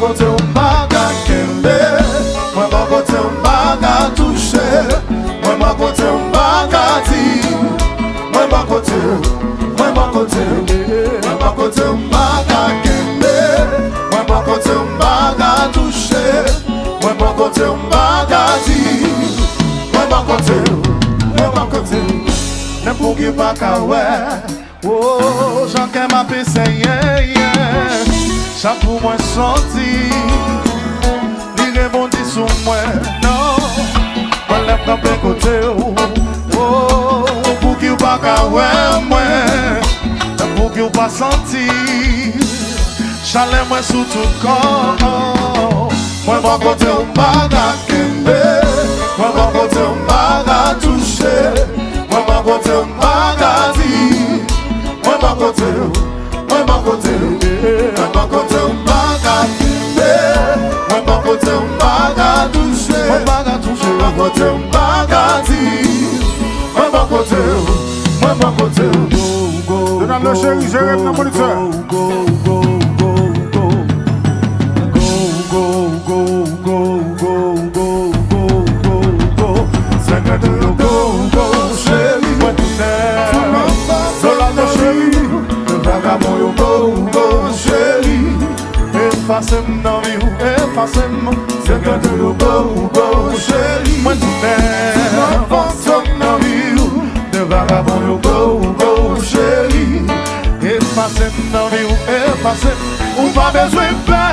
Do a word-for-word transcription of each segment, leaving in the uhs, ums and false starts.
Kote w m pa ka kenbe, mwen bò kote w m pa ka touche, mwen bò kote w m pa ka di. Mwen bò kote w, mwen bò kote w, mwen bò kote w m pa ka kenbe, mwen bò kote w m pa ka touche, mwen bò kote w m pa ka di. Mwen bò kote w, mwen bò kote w, nenpòt ki pa ka wè. Oh, jan kè m ap eseye, yeah. Chak kou mwen soti, li rebondi sou mwen, non. Mwen lè m kanpe kote w, oh, pouki w pa ka wè mwen? Pouki w pa santi chalè mwen sou tout kò? Mwen bò kote w m pa ka kenbe, mwen bò kote w m pa ka touche, mwen bò kote w m pa ka di. Mwen bò kote w, mwen bò kote w, mwen bò kote w m pa ka kenbe, mwen bò kote w m pa ka touche, mwen pa ka touche, mwen bò kote w m pa ka di. Mwen bò kote w, mwen bò kote w, go, go, Donald Cheri, jere m nan monitè. Go, go, go, go, go, go, go, go, go, go, go, go, go, go, go. Senkant yo go, go, cheri. Mwen tounen. Donald Cheri. Vagabon yo go, go, cheri. Efase m nan vi w, efase m. Senkant yo go, go, cheri. Mwen tounen. Fantom nan vi w. De vagabon yo go, go, cheri. Efase m nan vi w, efase m. Ou pa bezwen pè,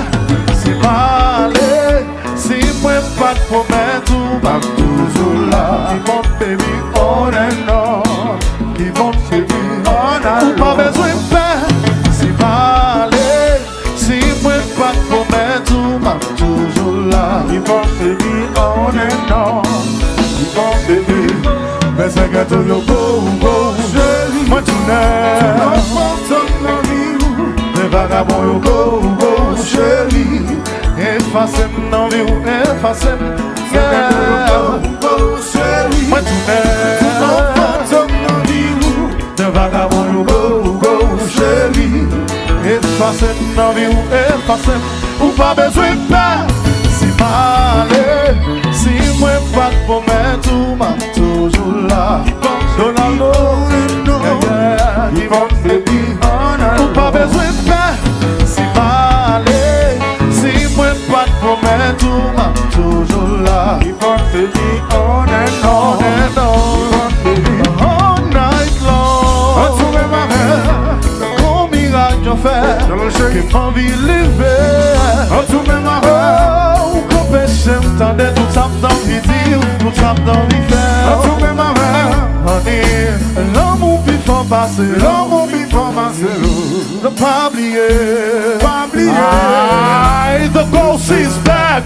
si m ale, si mwen pa t pwomèt ou, m ap toujou la. Keep on, baby, on and on. Keep on, baby, on and on. Ou pa bezwen pè, si m ale, si mwen pa t pwomèt ou, m ap toujou la. Keep on, baby, on and on. Keep on, baby. Men senkant yo go, go, cheri. Mwen tounen. Fantom nan vi w. Men vagabon yo go, go, cheri. Efase m nan vi w, efase m. Yeah. Go, go, cheri. Mwen tounen. Fantom nan vi w. De vagabon yo go, go, cheri. Efase m nan vi w, efase m. Ou pa bezwen pè, si m ale, si mwen pa t pwomèt ou, m ap toujou la. Donald, yeah, yeah, keep on, baby, on and on. Ou pa bezwen pè, si m ale, si mwen pa t pwomèt ou, m ap toujou la. Keep on, baby, on and on. Keep on, baby, all night long. Antoure m avè m. Gon mirak yo fè, ke m anvi leve. Antoure m avè m. Oh, ou k anpeche m tande tout sa m t anvi di w, tout sa m t anvi fè. Antoure m avè m. Honey, lanmou pi fò pase, lanmou pi fò pase. Pa bliye, pa bliye. Ay, the ghost is back.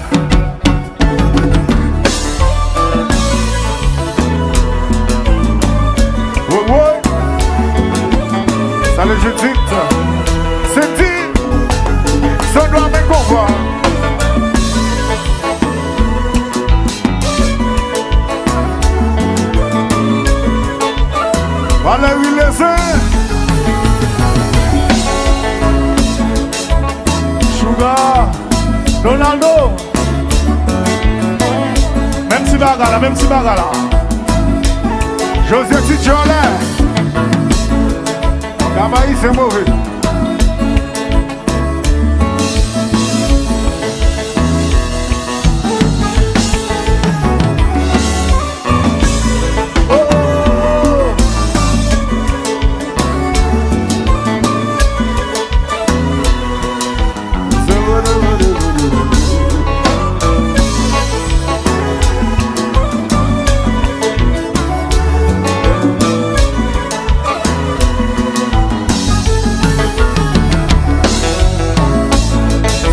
Woy, woy. Salut Judith. Cindy. Sandra, men konvwa. Valérie Lézin. Sugar. Ronaldo. Menm ti bagay la, menm ti bagay la. José Tijolè. Gabayi se move.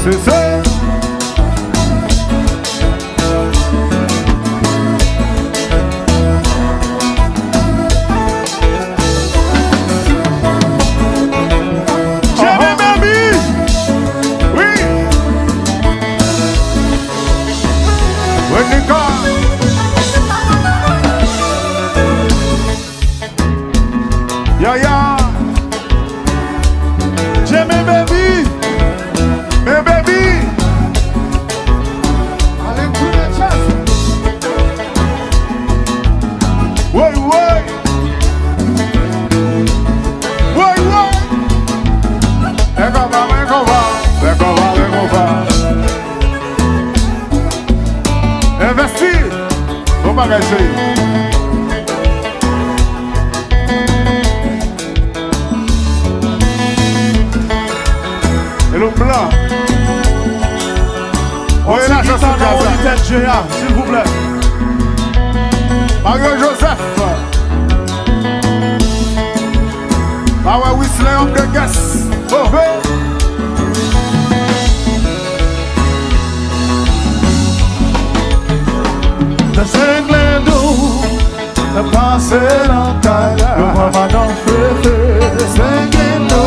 Se sa. Jimmy Baby. Wi. Renika. Yaya. Jimmy Baby. Men Baby. Kay cheri. Hello blan. Voye lajan sou djaz la. Tèt G A, silvouplè. Mario Joseph. Mwen wè Wisley Homme de Guest. Oh. Zenglendo, pase nan kay la. Yo pran madanm Fefe. Zenglendo,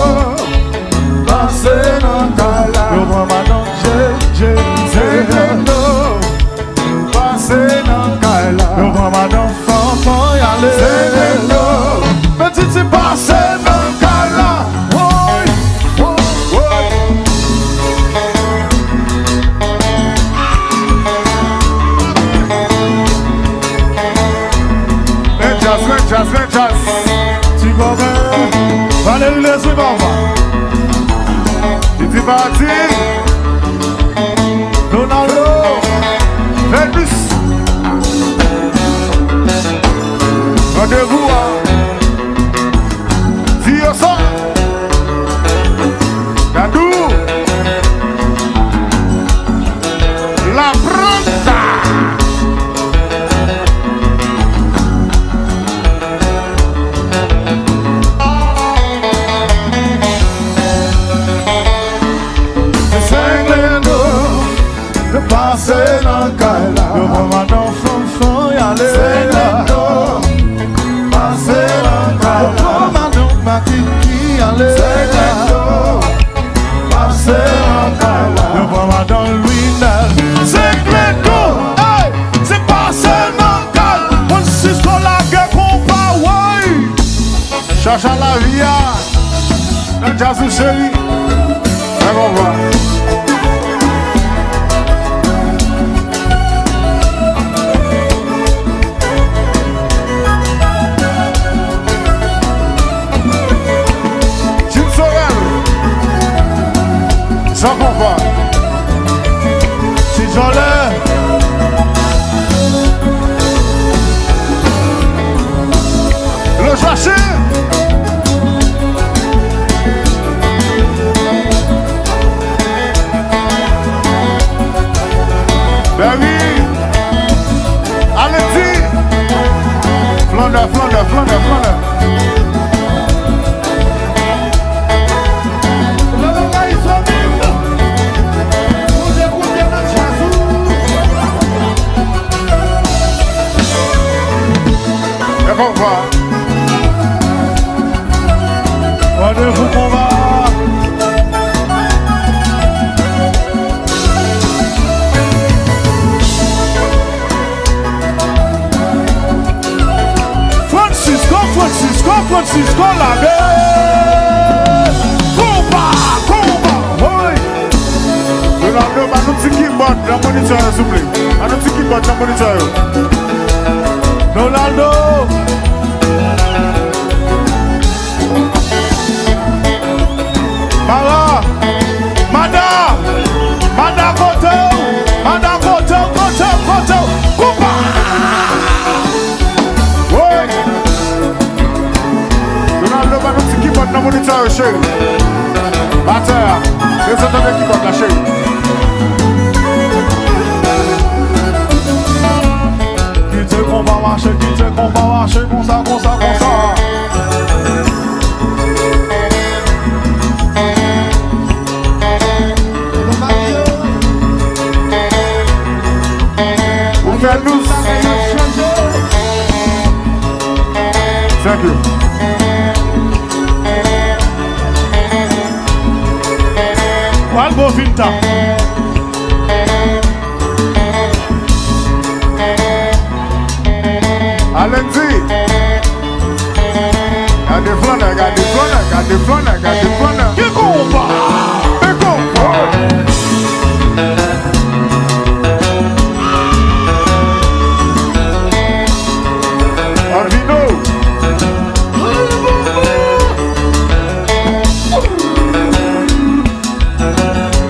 pase nan kay la. Yo pran madanm J J. Zenglendo, pase nan kay la. Yo pran madanm Fanfan y ale. Zenglendo, men Titi pase nan kay la. Woy, woy, woy. Men djaz, men djaz, men djaz. Ti Gòbè, Valéry Leslie, papa. Titi pati. Donaldo, Venus. Randevou a Diosa. Dadou. La Planta. Zenglendo, pase nan kay la. Yo pran madanm Fanfan y ale. Zenglendo, pase nan kay la. Yo pran madanm Makiki y ale. Zenglendo, pase nan kay la. Yo pran madanm Lwinèl. Zenglendo, hey, se pase nan kay la. Francisco lage konpa, woy. Chacha lavi a. Nan djaz ou cheri. Fè konpa. Jim Sorel. San konpa. Ti Jolè. Lo chache. Bèvi. Alexis. Flannè, flannè, flannè, flannè. E konpa. Randevou konpa. Francisco, Francisco, Francisco, lage! Konpa, konpa, woy! Ronaldo, ba nou ti kibòd nan monitè yo, souple. Ba nou ti kibòd nan monitè yo. Ronaldo! Mara! Mada! Mada kote w? Mada kote w, kote w, kote w? Konpa! Woy! Ronaldo, ba nou ti kibòd nan monitè yo, cheri. Batè a, bezwen tande kibòd la, cheri. Kite konpa mache, kite konpa mache, konsa, konsa, konsa. Ou fè dous. Thank you. Pral bon fin ta. Alendi. Gade flannè, gade flannè, gade flannè, gade flannè. Ki konpa! Ki konpa! Anvino.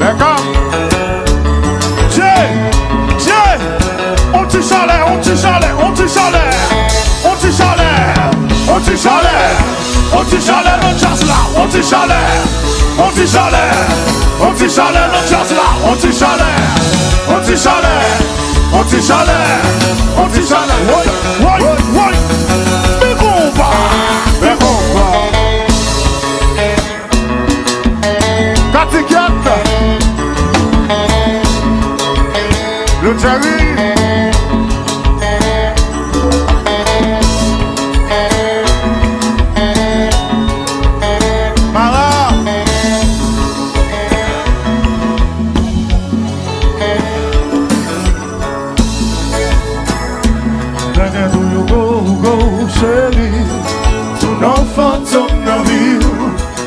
Lèkòm. Dje! Dje! On ti chalè, on ti chalè, on ti Chalè, on ti chalè nan djaz la, on ti chalè, on ti chalè, on ti chalè nan djaz la, on ti chalè, on ti chalè, on ti chalè, on ti chalè. Woy, woy, woy. Men konpa, men konpa. Katikèt. Lil Jerry. Mara. Nèg yo go, go, cheri. Tou non fantom nan vi w.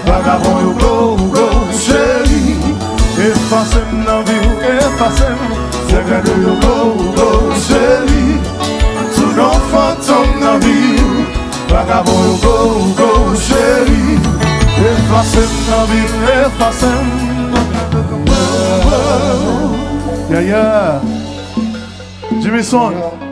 Vagabon yo go, go, cheri. Efase m nan vi w, efase m. Sèkèt yo go, go, cheri. Tou non fantom nan vi w. Vagabon yo go, go, cheri. Efase m nan vi w, efase m. Yeah, yeah. Jimmy Son.